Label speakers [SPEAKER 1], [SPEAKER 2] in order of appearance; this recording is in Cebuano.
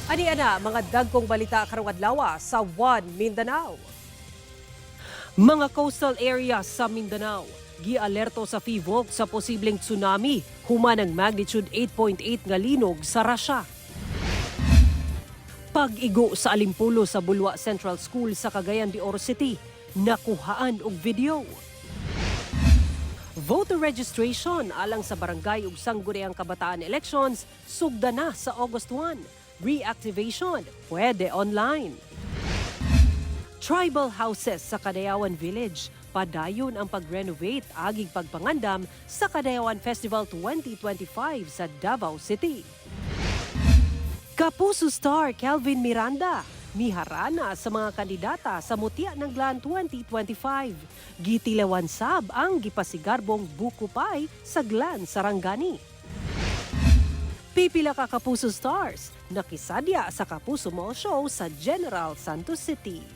[SPEAKER 1] Ani ana mga dagkong balita karong adlaw sa One Mindanao. Mga coastal areas sa Mindanao gialerto sa PHIVOLCS sa posibleng tsunami human ang magnitude 8.8 nga linog sa Russia. Pag-igo sa Alimpulo sa Bulua Central School sa Cagayan de Oro City, nakuhaan og video. Voter registration alang sa barangay ug sangguniang kabataan elections sugda na sa August 1. Reactivation pwede online. Tribal houses sa Kadayawan Village padayon ang pag-renovate agig pagpangandam sa Kadayawan Festival 2025 sa Davao City. Kapuso star Kelvin Miranda miharana sa mga kandidata sa Mutya ng Glan 2025. Gitilawan sab ang gipasigarbong buko pie sa Glan Sarangani. Pipila ka Kapuso stars nakisadya sa Kapuso Mall Show sa General Santos City.